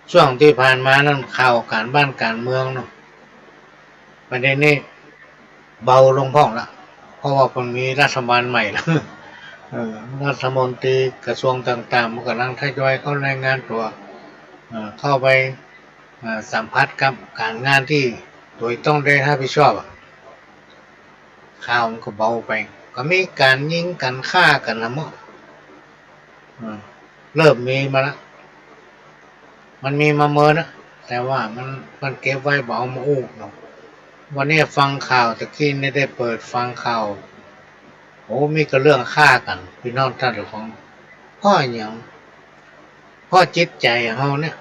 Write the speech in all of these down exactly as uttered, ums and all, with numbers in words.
ช่วงตี้ผ่านมานั้นข่าวก๋านบ้านก๋านเมืองเนาะ ประเด็นนี้เบาลงพ่องละ เพราะว่ามันมีรัฐบาลใหม่ละ เออ รัฐมนตรีกระทรวงต่างๆ มันก่ำลังทยอยเข้ารายงานตั๋ว เอ่อ เข้าไป เอ่อ สัมผัสกับก๋านงานตี้ตั๋วต้องได้ฮับผิดชอบอะ ข่าวมันก็เบาไป ก็มีก๋านยิงกั๋นฆ่ากั๋นละเมาะ อืม เริ่มมีมาละ มันมีมาเมินนะ แต่ว่ามัน มันเก็บไว้บ่เอามาอู้เนาะ วันนี้ฟังข่าวตะกี้นี่ได้เปิดฟังข่าว โอ้ มีก็เรื่องฆ่ากั๋น ปี้น้องต้านผู้ฟัง เพราะอะหยัง เพราะจิตใจ๋เฮาเนี่ย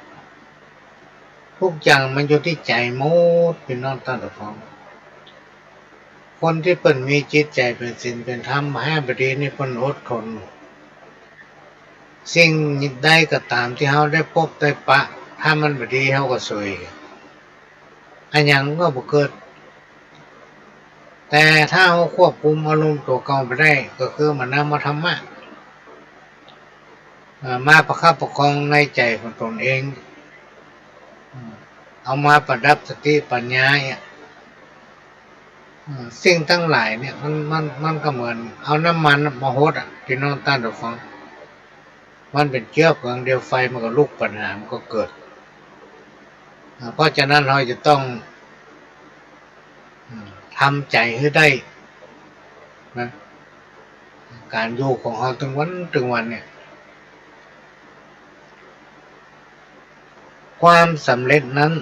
ทุกอย่างมันอยู่ตี้ใจ๋หมด ปี้น้องต้านผู้ฟัง คนตี้เปิ้นมีจิตใจ๋เป๋นศีลเป๋นธรรม แฮงบ่ดีนี่เปิ้นอดทน สิ่งใดก็ต๋ามตี้เฮาได้ปบได้ปะ ถ้ามันบ่ดีเฮาก็เสย อะหยังก็บ่เกิด แต่ถ้าเฮาควบคุมอารมณ์ตั๋วเก่าบ่ได้ ก็คือบ่นำเอาธรรมะ เอ่อ มาประคับประคองในใจ๋ของต๋นเอง อืม เอามาประดับสติปัญญาเนี่ย อืม สิ่งตังหลายเนี่ย มัน มัน มันก็เหมือนเอาน้ำมันมาหดอะ ปี้น้องต้านผู้ฟัง มันเป๋นเจื๊อเผิง เดี๋ยวไฟมันก็ลุก ปัญหามันก็เกิด อ่า เพราะฉะนั้นเฮาจะต้อง อืม ทำใจ๋หื้อได้นะ ก๋านอยู่ของเฮาตึงวันตึงวันเนี่ย ความสำเร็จนั้น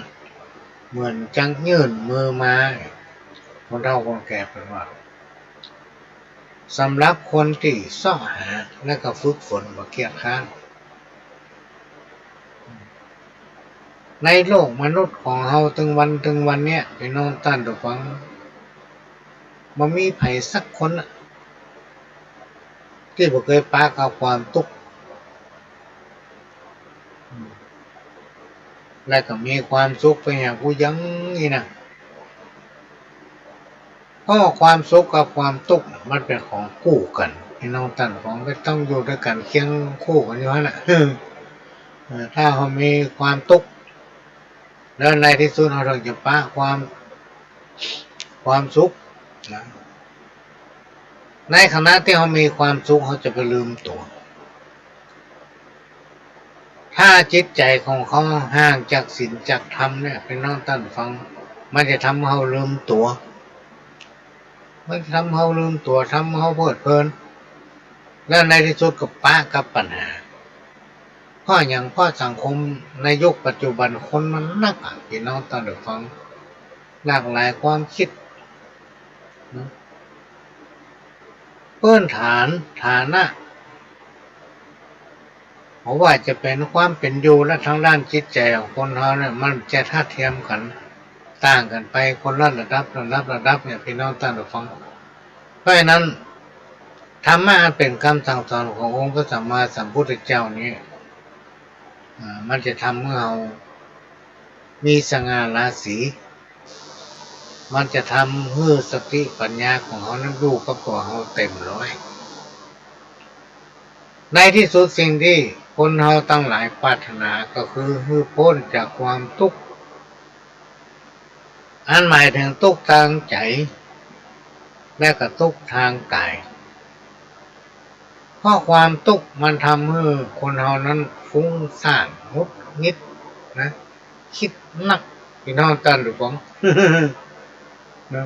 เหมือนจักยื่นมือมา คนเฒ่าคนแก่เปิ้นว่า สำหรับคนตี้เซาะหาและก็ฝึกฝนบ่เกียจคร้าน ในโลกมนุษย์ของเฮาตึงวันตึงวันเนี่ย ปี้น้องต้านผู้ฟัง บ่มีใผสักคนน่ะ ตี้บ่เกยปะกับความตุ๊กข์ และก็มีความสุขไปแหมกู้ยังอี้นะ เพราะความสุขกับความตุ๊กข์มันเป๋นของกู้กั๋น ปี้น้องต้านผู้ฟัง มันต้องอยู่ตวยกั๋น เคียงคู่กั๋นอยู่หั้นแหละ เออ ถ้าเฮามีความตุ๊กข์ แล้วในตี้สุดเฮาเถิงจะปะความ ความสุขนะ ในขณะตี้เฮามีความสุข เฮาจะไปลืมตั๋ว ถ้าจิตใจ๋ของเฮาห่างจากศีลจากธรรมเนี่ย ปี้น้องต้านผู้ฟัง มันจะทำหื้อเฮาลืมตั๋ว มันจะทำหื้อเฮาลืมตั๋ว ทำหื้อเฮาเพลิดเพลิน แล้วในตี้สุดก็ปะกับปัญหา เพราะอะหยัง เพราะสังคมในยุคปัจจุบันคนมันนักอะ ปี้น้องต้านผู้ฟัง หลากหลายความกึ๊ดนะ พื้นฐาน ฐานะ เพราะว่าจะเป๋นความเป๋นอยู่และทางด้านจิตใจ๋ของคนเฮาเนี่ย มันจะทัดเทียมกั๋น ต่างกั๋นไปคนละระดับ ระดับ ระดับเนี่ย ปี้น้องต้านผู้ฟัง เพราะฉะนั้น ธรรมะอันเป๋นกำสั่งสอนขององค์พระสัมมาสัมพุทธเจ้านี้ อ่า มันจะทำหื้อเฮามีสง่าราศี มันจะทำหื้อสติปัญญาของเฮานั้นอยู่กับตั๋วเฮาเต๋มร้อย ในตี้สุดสิ่งตี้คนเฮาตังหลายปรารถนาก็คือหื้อป๊นจากความตุ๊กข์ อันหมายเถิงตุ๊กข์ตางใจ๋ และก็ตุ๊กข์ตางก๋าย เพราะความตุ๊กข์มันทำหื้อคนเฮานั้นฟุ้งซ่านหงุดหงิดนะ กึ๊ดนัก ปี้น้องต้านผู้ฟัง นะ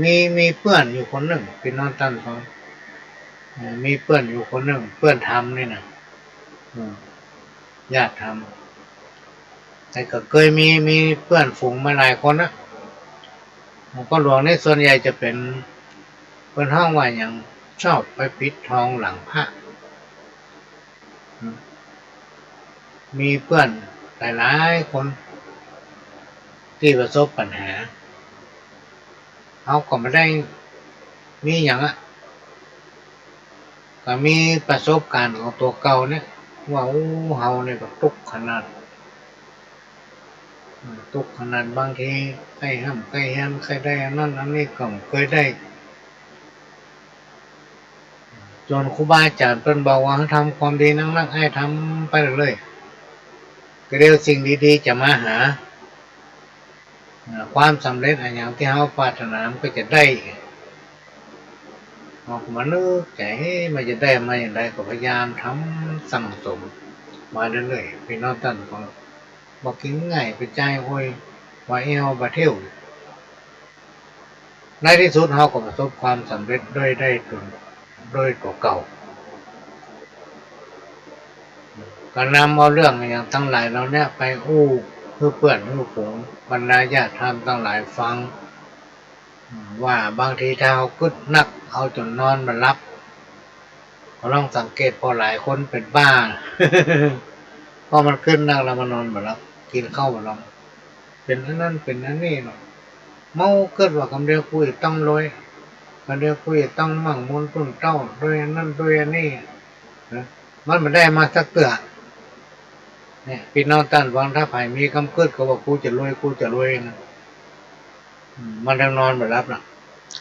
มี มีเปื้อนอยู่คนนึ่ง ปี้น้องต้านผู้ฟัง เอ่อ มีเปื้อนอยู่คนนึ่ง เปื้อนธรรมนี่นะ อืม ญาติธรรม แต่ก็เกยมี มีเปื้อนฝูงมาหลายคนนะ หลวงพ่อหลวงนี่ส่วนใหญ่จะเป๋น เปิ้นฮ้องว่าหยัง ชอบไปปิดทองหลังพระ อืม มีเปื้อนหลายๆ คนตี้ประสบปัญหา เฮาก็บ่ได้มีหยังอะ ก็มีประสบก๋ารณ์ของตั๋วเก่าเนี่ย ว่า โอ้ เฮาเนี่ยก็ตุ๊กข์ขนาด ตุ๊กข์ขนาด บางทีใค่ฮ่ำใค่แฮง ใค่ได้อันนั้นอันนี้ก็บ่เกยได้ จ๋นครูบาอาจ๋ารย์เปิ้นบอกว่า หื้อทำความดีนักๆ หื้อทำไปเรื่อยๆ ก็เดี๋ยวสิ่งดีๆ จะมาหา อ่า ความสำเร็จอะหยังตี้เฮาปรารถนามันก็จะได้ เฮาก็มานึกใจ๋ เอ๊ะ มันจะได้มาอย่างใด ก็พยายามทำสั่งสมมาเรื่อยๆ ปี้น้องต้านฟัง บ่กิ๋นง่าย ไปจ่ายโอย บ่าแอ่ว บ่าเที่ยว ในตี้สุดเฮาก็ประสบความสำเร็จโดยได้ตน โดยตั๋วเก่า ก็นำเอาเรื่องอะหยังตังหลายเหล่าเนี้ยไปอู้หื้อเปื้อนหื้อฝูง บรรดาญาติธรรมตังหลายฟัง ว่าบางทีถ้าเฮากึ๊ดนัก เอาจ๋นนอนบ่หลับ ก็ลองสังเกต ผ่อหลายคนเป๋นบ้า เพราะมันกึ๊ดนักแล้วมันนอนบ่หลับ กิ๋นข้าวบ่ลง เป๋นอันนั้นเป๋นอันนี้เนาะ เมากึ๊ดว่ากำเดียวกูจะต้องรวย กำเดียวกูจะต้องมั่งมูลต้นเต้า โดยอันนั้นโดยอันนี้ นะ มันบ่ได้มาสักเตื้อ เนี่ย ปี้น้องต้านฟัง ถ้าใผมีกำกึ๊ดก็ว่ากูจะรวย กูจะรวยนะ อืม มันจั้งนอนบ่หลับน่ะ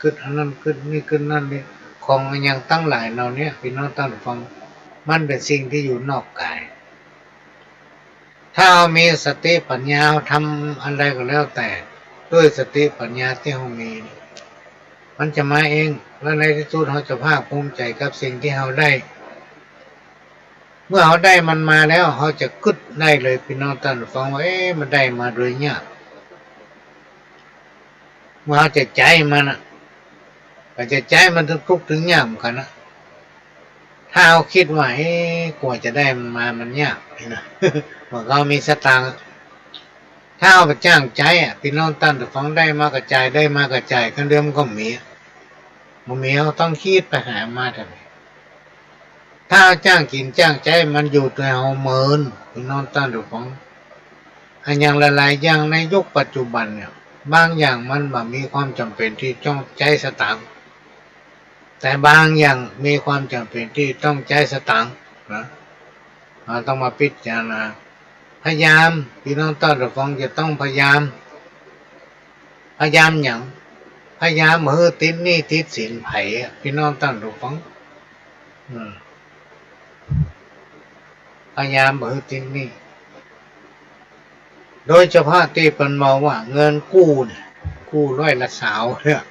กึ๊ดอันนั้นกึ๊ดนี่กึ๊ดอันนี้ ของอะหยังตังหลายเหล่าเนี้ย ปี้น้องต้านฟัง มันเป๋นสิ่งตี้อยู่นอกก๋าย ถ้าเฮามีสติปัญญา เฮาทำอันใดก็แล้วแต่ ด้วยสติปัญญาตี้เฮามี มันจะมาเอง แล้วในตี้สุดเฮาจะภาคภูมิใจ๋กับสิ่งตี้เฮาได้ เมื่อเฮาได้มันมาแล้ว เฮาจะกึ๊ดได้เลย ปี้น้องต้านฟัง ว่า เอ๊ะ มันได้มาโดยยาก เมื่อเฮาจะใจ๊มันน่ะ กว่าจะใจ๊มันเถิงตุ๊กเถิงยากเหมือนกั๋นนะ ถ้าเฮากึ๊ดว่า เอ๊ะ กว่าจะได้มันมา มันยาก นี่นะ เหมือนเฮามีสตางค์อะ ถ้าเฮาบ่จ้างใจ๊อะ ปี้น้องต้านฟัง ได้มาก็จ่าย ได้มาก็จ่าย กำเดียวมันก็มีอะ บ่มี เฮาต้องกึ๊ดไปหามาเถิง ถ้าเฮาจ้างกิ๋นจ้างใจ๊ มันอยู่แต่เฮาเมิน ปี้น้องต้านฟัง อะหยังหลายๆ อย่างในยุคปัจจุบันเนี่ย บางอย่างมันบ่มีความจ๋ำเป๋นตี้ต้องใจ๊สตางค์ แต่บางอย่างมีความจ๋ำเป๋นตี้ต้องใจ๊สตางค์นะ เฮาต้องมาพิจารณา พยายาม ปี้น้องต้านฟัง จะต้องพยายาม พยายามหยัง พยายามบ่หื้อติดหนี้ติดสินใผอะ ปี้น้องต้านฟัง อืม พยายามบ่หื้อติดหนี้ โดยเฉพาะตี้เปิ้นเว้าว่าเงินกู้เนี่ย กู้ร้อยละซาวเนี่ย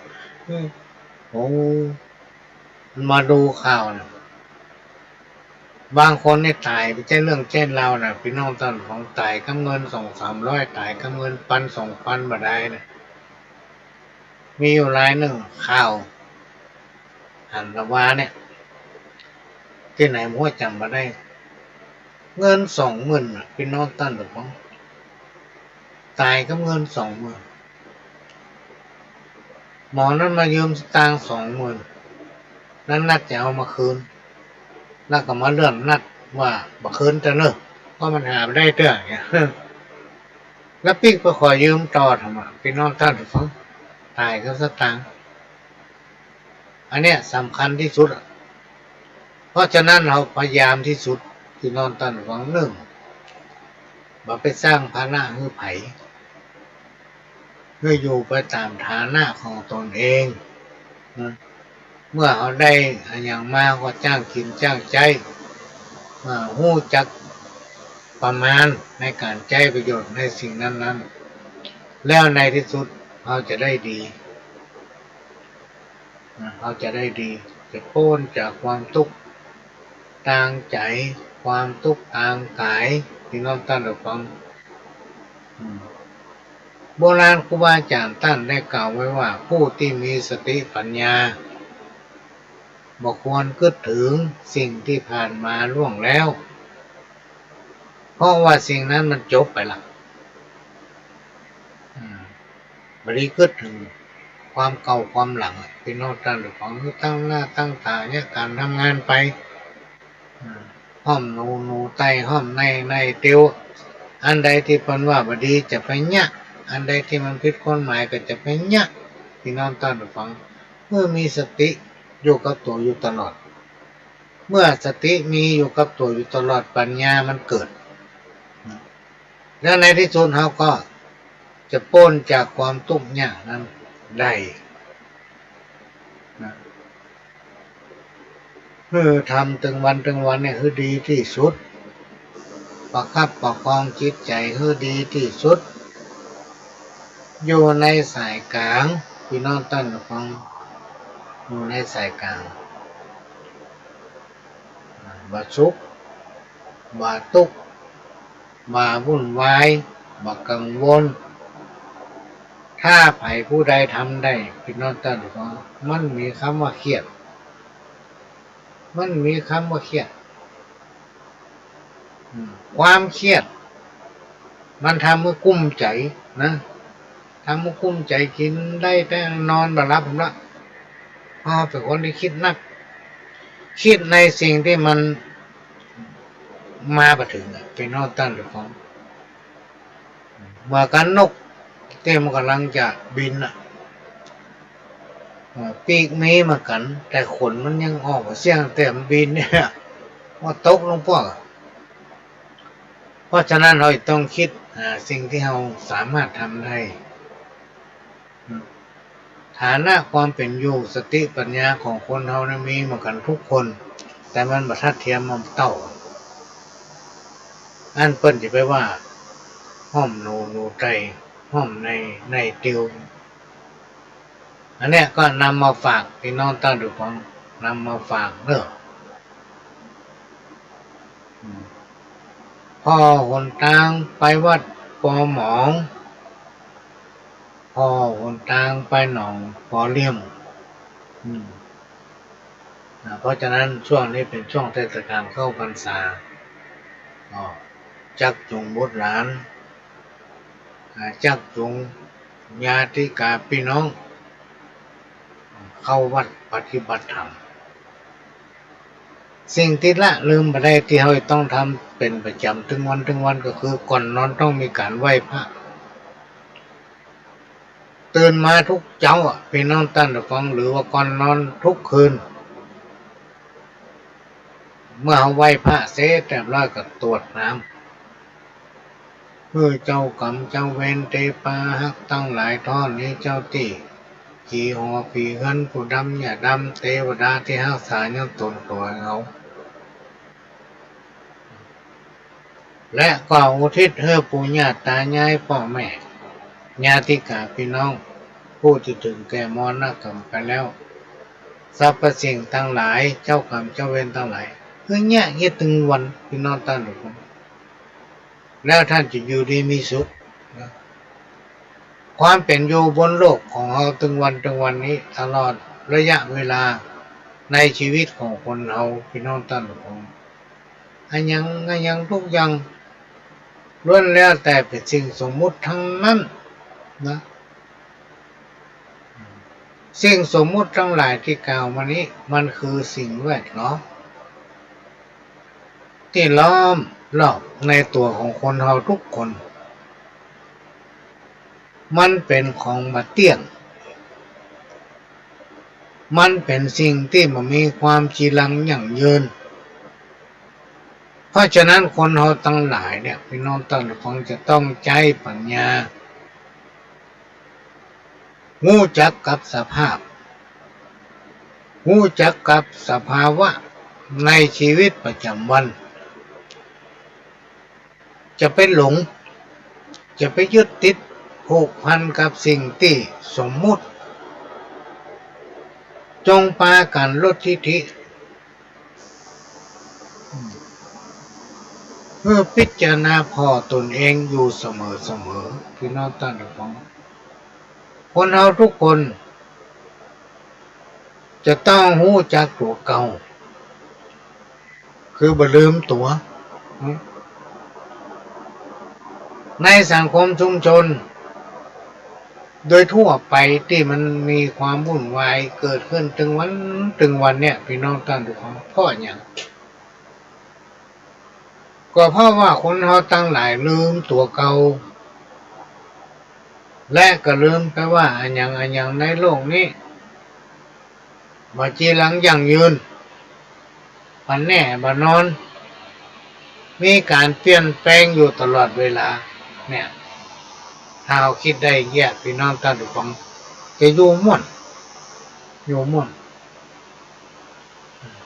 อืม โอ้ มาดูข่าวเนี่ย บางคนนี่ต๋ายบ่ใจ้เรื่องใจ้ราวนะ ปี้น้องต้านฟัง ต๋ายกับเงินสองสามร้อย ต๋ายกับเงินปันสองปันบ่ดายนะ มีอยู่รายนึ่ง ข่าวหันละวาเนี่ย ตี้ไหนบ่ฮู้ จ๋ำบ่ได้ เงินสองหมื่นน่ะ ปี้น้องต้านฟัง ต๋ายกับเงินสองหมื่น หมอนั้นมายืมสตางค์สองหมื่น แล้วนัดจะเอามาคืน แล้วก็มาเลื่อนนัดว่าบ่คืนเตื้อเน่อ เพราะมันหาบ่ได้เตื้อเนี่ย แล้วปิ๊กไปขอยืมต่อทำไม ปี้น้องต้านฟัง ต๋ายกับสตางค์ อันเนี้ยสำคัญตี้สุดอะ เพราะฉะนั้นเฮาพยายามตี้สุด ปี้น้องต้านฟัง นึ่ง บ่ไปสร้างภาระหื้อใผ หื้ออยู่ไปต๋ามฐานะของตนเองนะ เมื่อเฮาได้อะหยังมาก็จ้างกิ๋นจ้างใจ๊ อ่า ฮู้จักประมาณในก๋านใจ๊ประโยชน์ในสิ่งนั้นๆ แล้วในตี้สุดเฮาจะได้ดี นะ เฮาจะได้ดี จะป๊นจากความตุ๊กตางใจ๋ ความตุ๊กตางก๋าย ปี้น้องต้านฟัง อืม โบราณครูบาอาจ๋ารย์ต้านได้กล่าวไว้ว่า ผู้ตี้มีสติปัญญา บ่ควรกึ๊ดเถิงสิ่งตี้ผ่านมาล่วงแล้ว เพราะว่าสิ่งนั้นมันจบไปละ อืม บ่ดีกึ๊ดเถิงความเก่าความหลัง ปี้น้องต้านฟัง ตั้งหน้าตั้งต๋าเยียะก๋านทำงานไป อ่า ห้อมหนู หนูไต่ห้อมใน ในเตียว อันใดตี้เปิ้นว่าบ่ดีจะไปเยียะ อันใดตี้มันผิดกฎหมายก็จะไปเยียะ ปี้น้องต้านฟัง เมื่อมีสติอยู่กับตั๋วอยู่ตลอด เมื่อสติมีอยู่กับตั๋วอยู่ตลอด ปัญญามันเกิด แล้วในตี้สุดเฮาก็จะป๊นจากความตุ๊กยากนั้นได้นะ หื้อทำตึงวันตึงวันเนี่ยหื้อดีตี้สุด ประคับประคองจิตใจ๋หื้อดีตี้สุด อยู่ในส่ายก๋าง ปี้น้องต้านผู้ฟัง อยู่ในส่ายก๋าง บ่สุข บ่ตุ๊ก บ่วุ่นวาย บ่กังวล ถ้าใผผู้ใดทำได้ ปี้น้องต้านผู้ฟัง มันบ่มีกำว่าเครียด มันบ่มีกำว่าเครียด อืม ความเครียด มันทำหื้อกุ้มใจ๋นะ ทำหื้อกุ้มใจ๋ กิ๋นได้แต่นอนบ่หลับละ เพราะเฮาเป๋นคนตี้กึ๊ดนัก กึ๊ดในสิ่งตี้มันมาบ่เถิงอะ ปี้น้องต้านผู้ฟัง เหมือนกั๋นนกตี้มันก่ำลังจะบินน่ะ เอ่อ ปีกมีเหมือนกั๋น แต่ขนมันยังออกบ่เสี้ยง แต่มันบินเนี่ย มันตกลงป้อ เพราะฉะนั้นเฮาต้องกึ๊ดหาสิ่งตี้เฮาสามารถทำได้ ฐานะความเป๋นอยู่ สติปัญญาของคนเฮานั้นมีเหมือนกั๋นกู้คน แต่มันบ่ทัดเทียม มันเต้า อันเปิ้นจะไปว่า ห้อมหนู หนูไต ห้อมใน ในติว อันเนี้ยก็นำมาฝากปี้น้องต้านผู้ฟัง นำมาฝากเน่อ อืม ผ่อหนตางไปวัดปอหมอง ผ่อหนตางไปหนองปอเลี้ยง อืม อ่า เพราะฉะนั้นช่วงนี้เป๋นช่วงเทศกาลเข้าพรรษา ก็จักจูงบุตรหลาน อ่า จักจูงญาติกาปี้น้อง เข้าวัดปฏิบัติธรรม สิ่งตี้ละลืมบ่ได้ตี้เฮาต้องทำเป๋นประจ๋ำตึงวันตึงวันก็คือก่อนนอนต้องมีก๋านไหว้พระ ตื่นมากู้เจ๊าอะ ปี้น้องต้านผู้ฟัง หรือว่าก่อนนอนกู้คืน เมื่อเฮาไหว้พระเสร็จเรียบร้อยก็ตรวจน้ำ หื้อเจ้ากรรมเจ้าเวรเตปาฮักตังหลายถ้อน หื้อเจ้าตี้ ผีหอผีเฮือน ผู้ดำหญ้าดำ เตวดาตี้ฮักษายังต๋นตั๋วเฮา และก็อุทิศหื้อปู่ย่าต๋ายาย ป้อแม่ ญาติกาปี้น้อง ผู้ตี้เถิงแก่มรณะก๋รรมไปแล้ว สรรพสิ่งตังหลาย เจ้ากรรมเจ้าเวรตังหลาย หื้อเยียะตึงวัน ปี้น้องต้านผู้ฟัง แล้วต้านจะอยู่ดีมีสุขนะ ความเป๋นอยู่บนโลกของเฮาตึงวันตึงวันนี้ ตลอดระยะเวลาในชีวิตของคนเฮา ปี้น้องต้านผู้ฟัง อะหยัง อะหยังกู้อย่าง ล้วนแล้วแต่เป๋นสิ่งสมมุติตังนั้นนะ สิ่งสมมุติตังหลายตี้กล่าวมานี้ มันคือสิ่งแวดล้อม ตี้ล้อมรอบในตั๋วของคนเฮากู้คน มันเป๋นของบ่เตี้ยง มันเป๋นสิ่งตี้บ่มีความจีรังยั่งยืน เพราะฉะนั้นคนเฮาตังหลายเนี่ย ปี้น้องต้านผู้ฟังจะต้องใจ๊ปัญญา ฮู้จักกับสภาพ ฮู้จักกับสภาวะในชีวิตประจ๋ำวัน จะไปหลง จะไปยึดติดผูกพันกับสิ่งตี้สมมุติ จงปากั๋นลดทิฐิ เพื่อพิจารณาผ่อตนเองอยู่เสมอๆ ปี้น้องต้านผู้ฟัง คนเฮากู้คน จะต้องฮู้จักตั๋วเก่า คือบ่ลืมตั๋ว ในสังคมชุมชน โดยทั่วไปตี้มันมีความวุ่นวายเกิดขึ้นตึงวันตึงวันเนี่ย ปี้น้องต้านผู้ฟัง เพราะหยัง ก็เพราะว่าคนเฮาตังหลายลืมตั๋วเก่า และก็ลืมไปว่าอะหยังอะหยังในโลกนี้ บ่จีรังยั่งยืน บ่แน่บ่นอน มีก๋านเปลี่ยนแปลงอยู่ตลอดเวลา เนี่ย ถ้าเฮากึ๊ดได้อย่างเงี้ย ปี้น้องต้านผู้ฟัง จะอยู่ม่วน อยู่ม่วน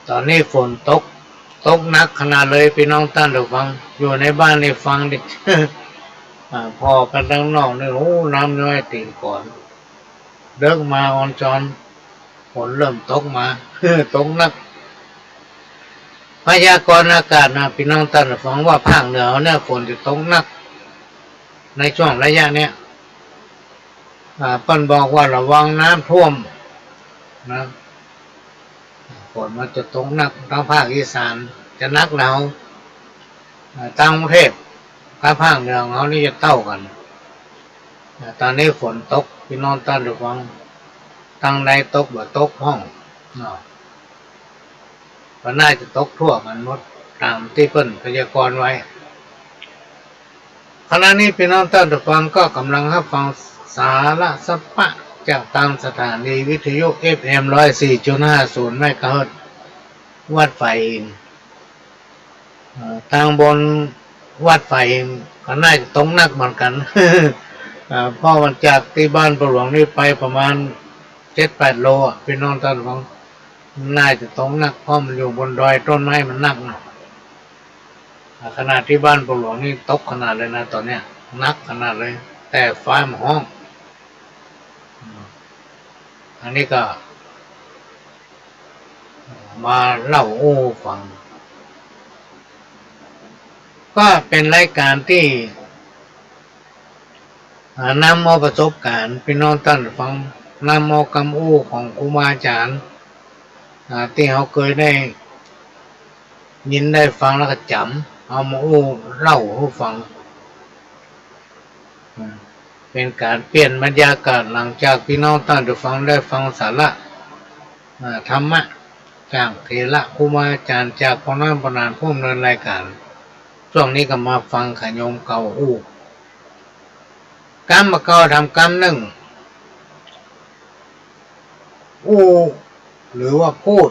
ต๋อนนี้ฝนตก ตกหนักขนาดเลย ปี้น้องต้านผู้ฟัง อยู่ในบ้านนี่ฟังดิ อ่า ผ่อไปตังนอกนี่ โอ้ น้ำย้อยตี๋นก๋อน เดิ็กมาออนซอน ฝนเริ่มตกมา ตกหนัก พยากรณ์อากาศนะ ปี้น้องต้านผู้ฟัง ว่าภาคเหนือเนี่ยฝนจะตกหนัก ในช่วงระยะเนี้ย อ่า เปิ้นบอกว่าระวังน้ำท่วมนะ ฝนมันจะตกหนัก ตางภาคอีสานจะหนักหนาว อ่า ตางกรุงเทพกับภาคเหนือของเฮานี่จะเต้ากั๋น อ่า ต๋อนนี้ฝนตก ปี้น้องต้านผู้ฟัง ตางใดตกบ่ตกพ่องเนาะ ก็น่าจะตกทั่วกั๋นหมด ต๋ามตี้เปิ้นพยากรณ์ไว้ ขณะนี้ปี้น้องต้านผู้ฟังก็ก่ำลังฮับฟังสาระสัพพะจากตางสถานีวิทยุ เอฟเอ็ม ร้อยสี่จุดห้าศูนย์ เมกะเฮิรตซ์ วัดฝายหิน เอ่อ ตางบนวัดฝายหินก็น่าจะตกหนักเหมือนกั๋น เอ่อ เพราะมันจากตี้บ้านปู่หลวงนี่ไปประมาณเจ็ดแปดโลอะ ปี้น้องต้านผู้ฟัง น่าจะตกหนัก เพราะมันอยู่บนดอย ต้นไม้มันหนักนะ อ่า ขนาดตี้บ้านปู่หลวงนี่ตกขนาดเลยนะ ต๋อนเนี้ยหนักขนาดเลย แต่ฟ้ามันฮ้อง อืม อันนี้ก็มาเล่าอู้ฟัง ก็เป๋นรายก๋านตี้ อ่า นำเอาประสบก๋ารณ์ ปี้น้องต้านผู้ฟัง นำเอากำอู้ของครูบาอาจ๋ารย์ อ่า ตี้เฮาเกยได้ยินได้ฟังแล้วก็จ๋ำ เอามาอู้เล่าหื้อฟัง อ่า เป๋นก๋านเปลี่ยนบรรยากาศหลังจากปี้น้องต้านผู้ฟังได้ฟังสาระ อ่า ธรรมะจากเถระครูบาอาจ๋ารย์ จากพ่อน้อยพ่อหนานผู้ดำเนินรายก๋าน ช่วงนี้ก็มาฟังขะโยมเก่าอู้ กำบ่าเก่าถามกำนึ่ง อู้หรือว่าพูด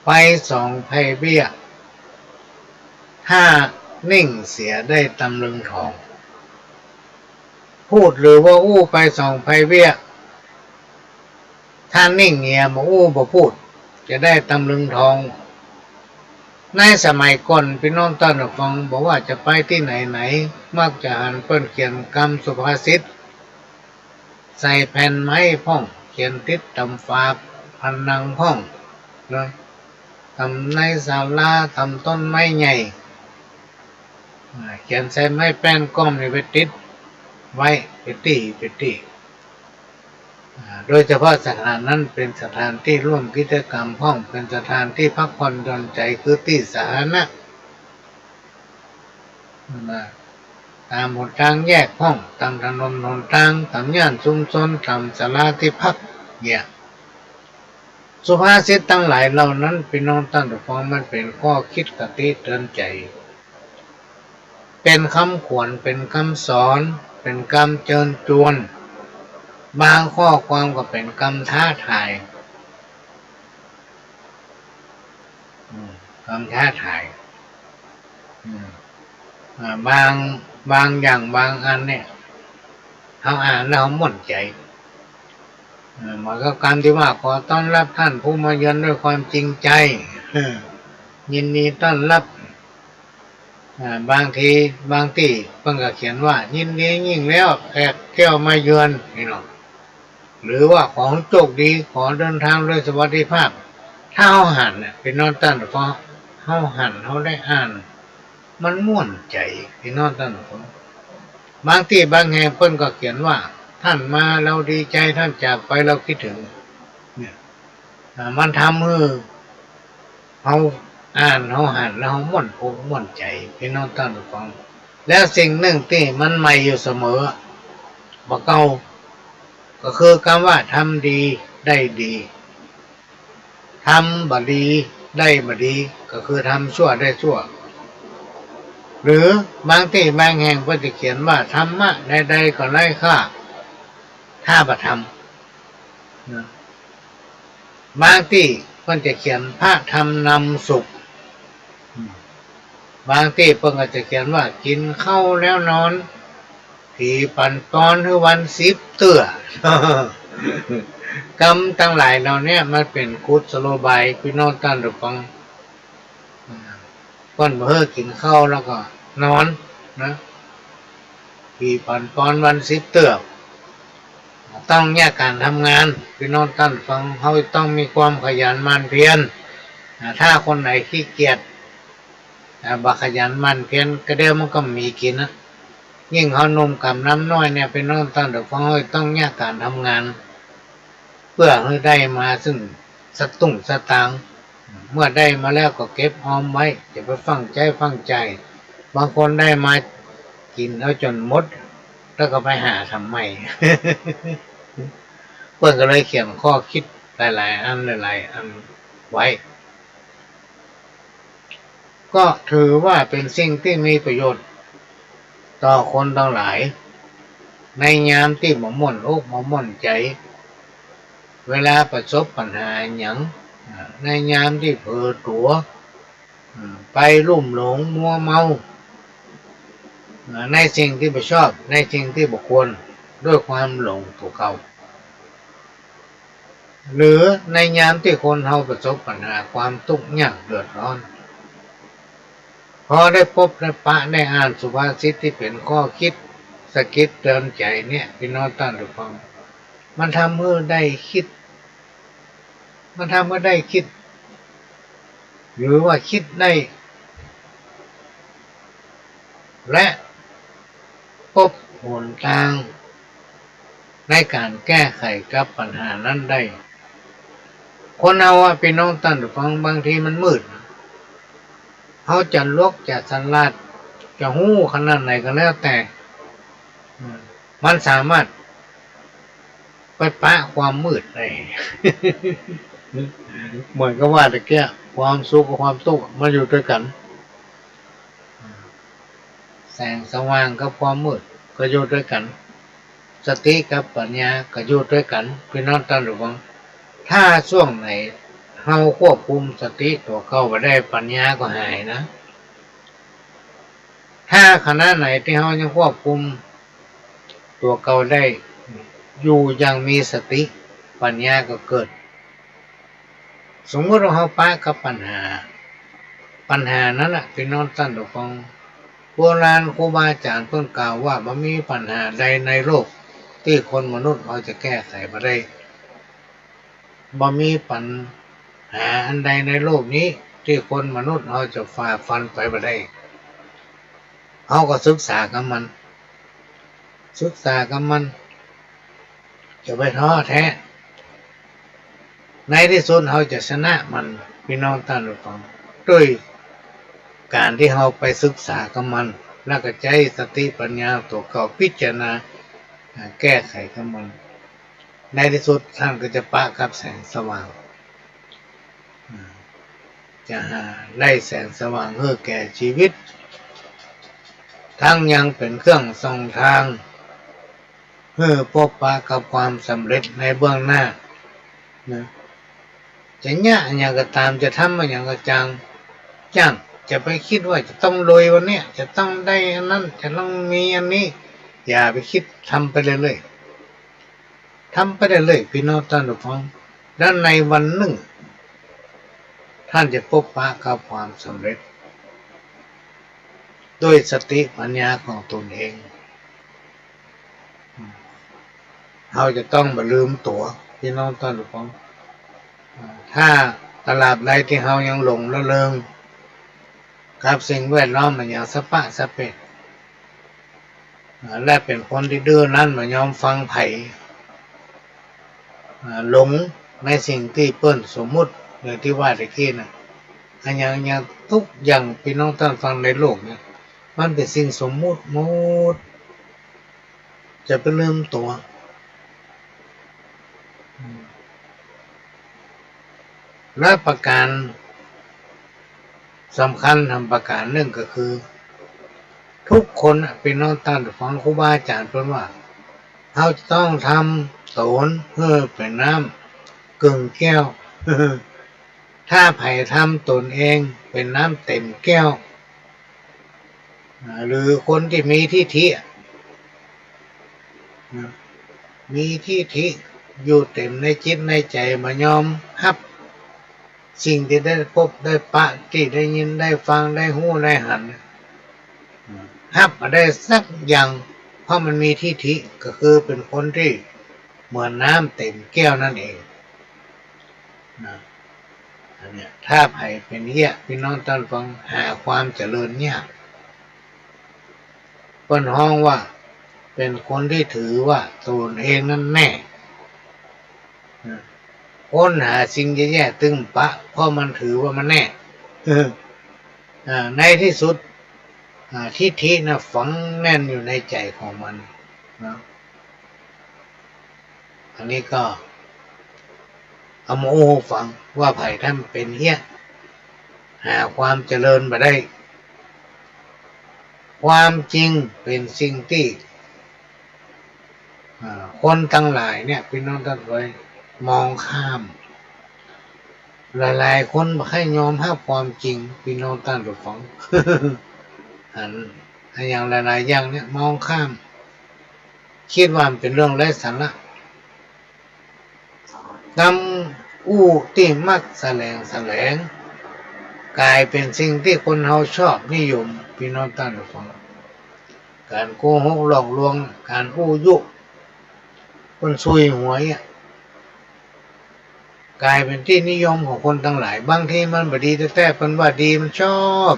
ไปสองไพเบี้ย ถ้านิ่งเสียได้ตำลึงทอง พูดหรือว่าอู้ไปสองไพเบี้ย ถ้านิ่งเหียบ่อู้บ่พูด จะได้ตำลึงทอง ในสมัยก่อนปี้น้องต้านผู้ฟัง บ่ว่าจะไปตี้ไหนๆ มักจะหันเปิ้นเขียนกำสุภาษิต ใส่แผ่นไม้พ่อง เขียนติดต๋ามฝาผนังพ่องนะ ต๋ามในศาลา ต๋ามต้นไม้ใหญ่ อ่า เขียนใส่ไม้แป้นก้อมนี่ไปติดไว้ ไปตี้ ไปตี้ อ่า โดยเฉพาะสถานนั้นเป๋นสถานตี้ร่วมกิจกรรมพ่อง เป๋นสถานตี้พักผ่อนหย่อนใจ๋ คือตี้สาธารณะ นะ ต๋ามหนตางแยกพ่อง ต๋ามถนนหนตาง ต๋ามย่านชุมชน ต๋ามศาลาตี้พัก เนี่ย สุภาษิตตังหลายเหล่านั้น ปี้น้องต้านผู้ฟัง มันเป๋นข้อคิดคติเตือนใจ๋ เป๋นกำขวัญ เป๋นกำสอน เป๋นกำเจิญจวน บางข้อความก็เป๋นกำท้าทาย อืม กำท้าทาย อืม อ่า บาง บางอย่างบางอันเนี่ย เฮาอ่านแล้วเฮาม่วนใจ๋ อ่า เหมือนกับกำตี้ว่า ขอต้อนรับท่านผู้มาเยือนด้วยความจริงใจ เออ ยินดีต้อนรับ อ่า บางที บางตี้เปิ้นก็เขียนว่า ยินดียิ่งแล้ว แขกเที่ยวมาเยือน นี่เนาะ หรือว่า ขอหื้อโจคดี ขอเดินทางโดยสวัสดิภาพ ถ้าเฮาหันเนี่ย ปี้น้องต้านผู้ฟัง เฮาหัน เฮาได้อ่าน มันม่วนใจ๋ ปี้น้องต้านผู้ฟัง บางตี้บางแห่งเปิ้นก็เขียนว่า ท่านมาเราดีใจ ท่านจากไปเราคิดถึง เนี่ย อ่า มันทำหื้อ เฮาอ่าน เฮาหันแล้วเฮาม่วนอกม่วนใจ๋ ปี้น้องต้านผู้ฟัง แล้วสิ่งนึ่งตี้มันใหม่อยู่เสมอ บ่าเก่า ก็คือกำว่า ทำดีได้ดี ทำบ่ดีได้บ่ดี ก็คือทำชั่วได้ชั่ว หรือบางตี้บางแห่งเปิ้นจะเขียนว่า ธรรมะใดๆ ก็ไร้ค่า ถ้าบ่ทำ นะ บางตี้เปิ้นจะเขียน พระธรรมนำสุข อืม บางตี้เปิ้นก็จะเขียนว่า กิ๋นข้าวแล้วนอน ผีปันป้อนหื้อวันสิบเตื้อ กรรมตังหลายเหล่าเนี้ยมันเป๋นกุศโลบาย ปี้น้องต้านผู้ฟัง อ่า เปิ้นบ่หื้อกิ๋นข้าวแล้วก็นอนนะ ปี๋ปันปอนวันสิบเตื้อ ต้องเยียะก๋านทำงาน ปี้น้องต้านผู้ฟัง เฮาต้องมีความขยันหมั่นเพียร อ่า ถ้าคนไหนขี้เกียจ อ่า บ่ขยันหมั่นเพียร กระเดียวมันก็บ่มีกิ๋นนะ ยิ่งเฮาหนุ่มก๋ำน้ำน้อยเนี่ย ปี้น้องต้านผู้ฟัง เฮาต้องเยียะก๋านทำงาน เปื้อหื้อได้มาซึ่งสตุ้งสตางค์ เมื่อได้มาแล้วก็เก็บออมไว้ จะไปฟั่งใจ๊ฟั่งจ่าย บางคนได้มากิ๋นเอาจ๋นหมด แล้วก็ไปหาทำใหม่ เปิ้นก็เลยเขียนข้อคิดหลายๆ อันหลายๆ อันไว้ ก็ถือว่าเป๋นสิ่งตี้มีประโยชน์ต่อคนตังหลาย ในยามตี้บ่ม่วนอกบ่ม่วนใจ๋ เวลาประสบปัญหาหยัง อ่า ในยามตี้เผลอตั๋ว อ่า ไปลุ่มหลงมัวเมา อ่า ในสิ่งตี้บ่ชอบ ในสิ่งตี้บ่ควร ด้วยความหลงตั๋วเก่า หรือในยามตี้คนเฮาประสบปัญหาความตุ๊กข์ยากเดือดร้อน พอได้ปบได้ปะได้อ่านสุภาษิตตี้เป๋นข้อคิดสะกิดเตื๋อนใจ๋เนี่ย ปี้น้องต้านผู้ฟัง มันทำหื้อได้คิด มันทำหื้อได้คิด หรือว่าคิดได้ และปบหนตางในก๋านแก้ไขกับปัญหานั้นได้ คนเฮาอะ ปี้น้องต้านผู้ฟัง บางทีมันมืด เฮาจะหลวกจะสลาด จะฮู้ขนาดไหนก็แล้วแต่ อืม มันสามารถไปปะความมืดได้ เหมือนกับว่าตะเกียะ ความสุขกับความตุ๊กข์มันอยู่ตวยกั๋น แสงสว่างกับความมืดก็อยู่ตวยกั๋น สติกับปัญญาก็อยู่ตวยกั๋น ปี้น้องต้านผู้ฟัง ถ้าช่วงไหนเฮาควบคุมสติตั๋วเก่าบ่ได้ ปัญญาก็หายนะ ถ้าขณะไหนตี้เฮายังควบคุมตั๋วเก่าได้อยู่อย่างมีสติ ปัญญาก็เกิด สมมุติว่าเฮาปะกับปัญหา ปัญหานั้นน่ะ ปี้น้องต้านผู้ฟัง โบราณครูบาอาจ๋ารย์เปิ้นกล่าวว่า บ่มีปัญหาใดในโลกตี้คนมนุษย์เฮาจะแก้ไขบ่ได้ บ่มีปัญหาอันใดในโลกนี้ตี้คนมนุษย์เฮาจะฝ่าฟันไปบ่ได้ เฮาก็ศึกษากับมัน ศึกษากับมัน จะไปท้อแท้ ในตี้สุดเฮาจะชนะมัน ปี้น้องต้านผู้ฟัง ตวยก๋านตี้เฮาไปศึกษากับมัน แล้วก็ใจ๊สติปัญญาตั๋วเก่าพิจารณา อ่า แก้ไขกับมัน ในตี้สุดต้านก็จะปะกับแสงสว่าง อ่า จะหาได้แสงสว่างหื้อแก่จีวิต ทั้งยังเป๋นเครื่องส่องตาง หื้อปบปะกับความสำเร็จในเบื้องหน้า นะ จะเยียะอะหยังก็ต๋าม จะทำอะหยังก็จาง จ้าง จะไปกึ๊ดว่าจะต้องรวยวันเนี้ย จะต้องได้อันนั้น จะต้องมีอันนี้ อย่าไปกึ๊ด ทำไปเรื่อยๆ ทำไปเรื่อยๆ ปี้น้องต้านผู้ฟัง แล้วในวันนึ่ง ต้านจะปบปะกับความสำเร็จ ตวยสติปัญญาของตนเอง เฮาจะต้องบ่ลืมตั๋ว ปี้น้องต้านผู้ฟัง ถ้าตราบใดตี้เฮายังหลงละเริงกับสิ่งแวดล้อมอะหยังสะปะสะเปะ อ่า และเป๋นคนตี้ดื้อรั้น บ่ยอมฟังใผ อ่า หลงในสิ่งตี้เปิ้นสมมุติ อย่างตี้ว่าตะกี้น่ะ อะหยัง อะหยัง ทุกอย่าง ปี้น้องต้านฟังในโลกเนี่ย มันเป๋นสิ่งสมมุติหมด จะไปลืมตั๋ว อืม และประการสำคัญทางประการนึ่งก็คือ ทุกคนน่ะ ปี้น้องต้านฟังครูบาอาจ๋ารย์เปิ้นว่า เฮาจะต้องทำต๋นหื้อเป๋นน้ำเกิ่งแก้ว ถ้าใผทำต๋นเองเป๋นน้ำเต็มแก้ว อ่า หรือคนตี้มีทิฐิอะ นะ มีทิฐิ อยู่เต็มในจิตในใจ๋ บ่ยอมฮับสิ่งตี้ได้ปบได้ปะ ตี้ได้ยินได้ฟัง ได้ฮู้ได้หัน ฮับบ่ได้สักอย่าง เพราะมันมีทิฏฐิ ก็คือเป๋นคนตี้เหมือนน้ำเต็มแก้วนั่นเองนะ อันเนี้ย ถ้าใผเป๋นเยียะ ปี้น้องต้านฟัง หาความเจริญยาก เปิ้นฮ้องว่าเป๋นคนตี้ถือว่าตนเองนั้นแน่ นะ ค้นหาสิ่งแย่ๆ ตึงปะ เพราะมันถือว่ามันแน่ อ่า ในตี้สุด อ่า ทิฏฐิน่ะฝังแน่นอยู่ในใจ๋ของมันนะ อันนี้ก็เอามาอู้หื้อฟังว่าใผถ้ามันเป๋นเยียะ หาความเจริญบ่ได้ ความจริงเป๋นสิ่งตี้ อ่า คนตังหลายเนี่ย ปี้น้องต้านเอ๋ย มองข้าม หลายๆ คนบ่ใค่ยอมฮับความจริง ปี้น้องต้านผู้ฟัง อัน อันอย่างหลายๆ อย่างเนี่ยมองข้าม กึ๊ดว่ามันเป๋นเรื่องไร้สาระ กำอู้ตี้มักแสลงแสลง ก๋ายเป๋นสิ่งตี้คนเฮาชอบนิยม ปี้น้องต้านผู้ฟัง ก๋านโกหกหลอกลวง ก๋านอู้ยุ คนซุยหวยอะ ก๋ายเป๋นตี้นิยมของคนตังหลาย บางทีมันบ่ดีแต๊ๆ เปิ้นว่าดี มันชอบ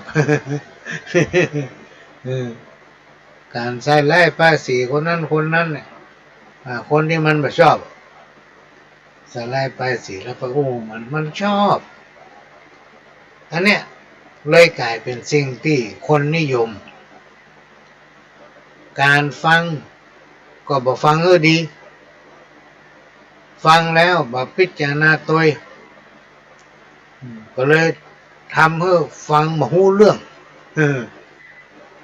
เออ ก๋านใส่ร้ายป้ายสีคนนั้นคนนั้นเนี่ย อ่า คนตี้มันบ่ชอบ ใส่ร้ายป้ายสีแล้วไปอู้มัน มันชอบ อันเนี้ยเลยก๋ายเป๋นสิ่งตี้คนนิยม ก๋านฟังก็บ่ฟังหื้อดี ฟังแล้วบ่พิจารณาตวย อืม ก็เลยทำหื้อฟังบ่ฮู้เรื่อง เออ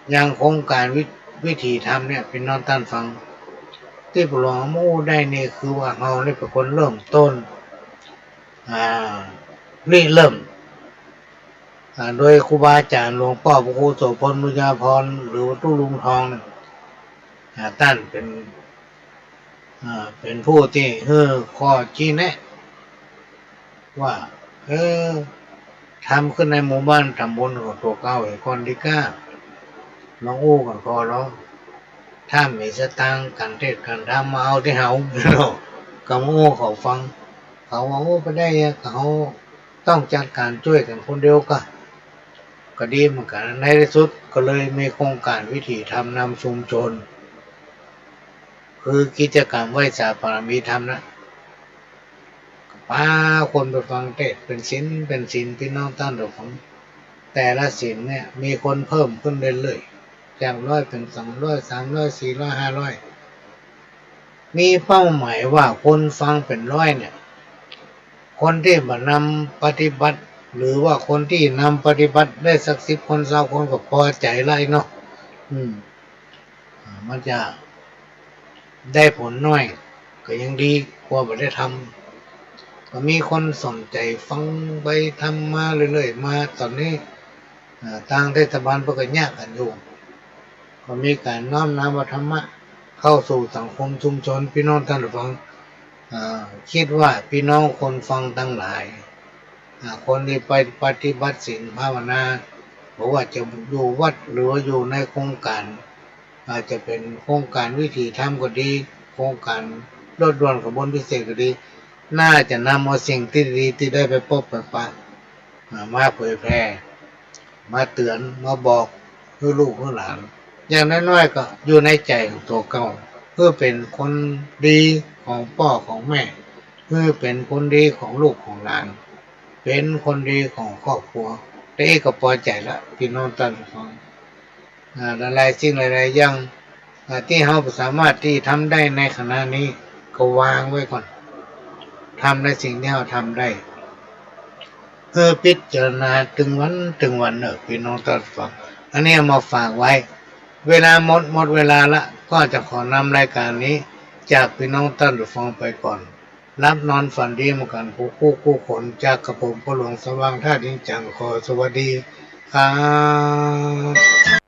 อย่างโครงก๋านวิ วิถีธรรมเนี่ย ปี้น้องต้านฟัง ตี้ปะหลวงอู้ได้นี่คือว่าเฮานี่เป๋นคนเริ่มต้น อ่า ริเริ่ม อ่า โดยครูบาอาจ๋ารย์หลวงป้อพระครูโสภณ บุญญาภรณ์ หรือว่าตุ๊ลุงทองเนี่ย อ่า ต้านเป๋น อ่า เป๋นผู้ตี้หื้อข้อชี้แนะ ว่า เออ ทำขึ้นในหมู่บ้านต๋ำบลของตั๋วเก่าไอ้ก่อนดีกว่า ลองอู้กั๋นก่อนลอ ถ้ามีสตางค์ก๋านเตศน์ก๋านธรรมมาเอาตี้เฮา ก็มาอู้เขาฟัง เขาว่า โอ้ บ่ได้อะ เขาต้องจัดก๋านจ้วยกั๋นคนเดียวก่า ก็ดีเหมือนกั๋น ในตี้สุดก็เลยมีโครงก๋านวิถีธรรมนำชุมชน คือกิจกรรมไหว้สาบารมีธรรมนะ ปาคนไปฟังเตศน์เป๋นศีลเป๋นศีล ปี้น้องต้านผู้ฟัง แต่ละศีลเนี่ยมีคนเพิ่มขึ้นเรื่อยๆ จากร้อยเป๋นสองร้อย สามร้อย สี่ร้อย ห้าร้อย มีเป้าหมายว่าคนฟังเป๋นร้อยเนี่ย คนตี้บ่นำปฏิบัติ หรือว่าคนตี้นำปฏิบัติได้สักสิบคน ซาวคนก็ปอใจ๋ละเนาะ อืม อ่า มันจะได้ผลน้อย ก็ยังดีกว่าบ่ได้ทำ ก็มีคนสนใจ๋ฟังไปทำมาเรื่อยๆ มาต๋อนนี้ อ่า ตางเตศบาลเปิ้นก็เยียะกั๋นอยู่ ก็มีก๋านน้อมนำเอาธรรมะเข้าสู่สังคมชุมชน ปี้น้องต้านผู้ฟัง อ่า กึ๊ดว่าปี้น้องคนฟังตังหลาย อ่า คนตี้ไปปฏิบัติศีลภาวนา บ่ว่าจะอยู่วัดหรือว่าอยู่ในโครงก๋าน อาจจะเป๋นโครงก๋านวิถีธรรมก็ดี โครงก๋านรถด่วนขบวนพิเศษก็ดี น่าจะนำเอาสิ่งตี้ดีตี้ได้ไปปบไปปะ อ่า มาเผยแผ่ มาเตื๋อน มาบอกหื้อลูกหื้อหลาน อย่างน้อยๆ ก็อยู่ในใจ๋ของตั๋วเก่า หื้อเป๋นคนดีของป้อของแม่ หื้อเป๋นคนดีของลูกของหลาน เป๋นคนดีของครอบครัว แต่อี้ก็ปอใจ๋ละ ปี้น้องต้านผู้ฟัง อ่า หลายๆ สิ่งหลายๆ อย่าง อ่า ตี้เฮาบ่สามารถตี้ทำได้ในขณะนี้ ก็วางไว้ก่อน ทำในสิ่งตี้เฮาทำได้ เพื่อพิจารณาตึงวันตึงวันเน่อ ปี้น้องต้านผู้ฟัง อันนี้เอามาฝากไว้ เวลาหมด หมดเวลาละ ก็จะขอนำรายก๋านนี้จากปี้น้องต้านผู้ฟังไปก่อน หลับนอนฝันดีเหมือนกั๋นกู้กู้คน จากกระผมพ่อหลวงสว่างธาตุอินจัง ขอสวัสดีครับ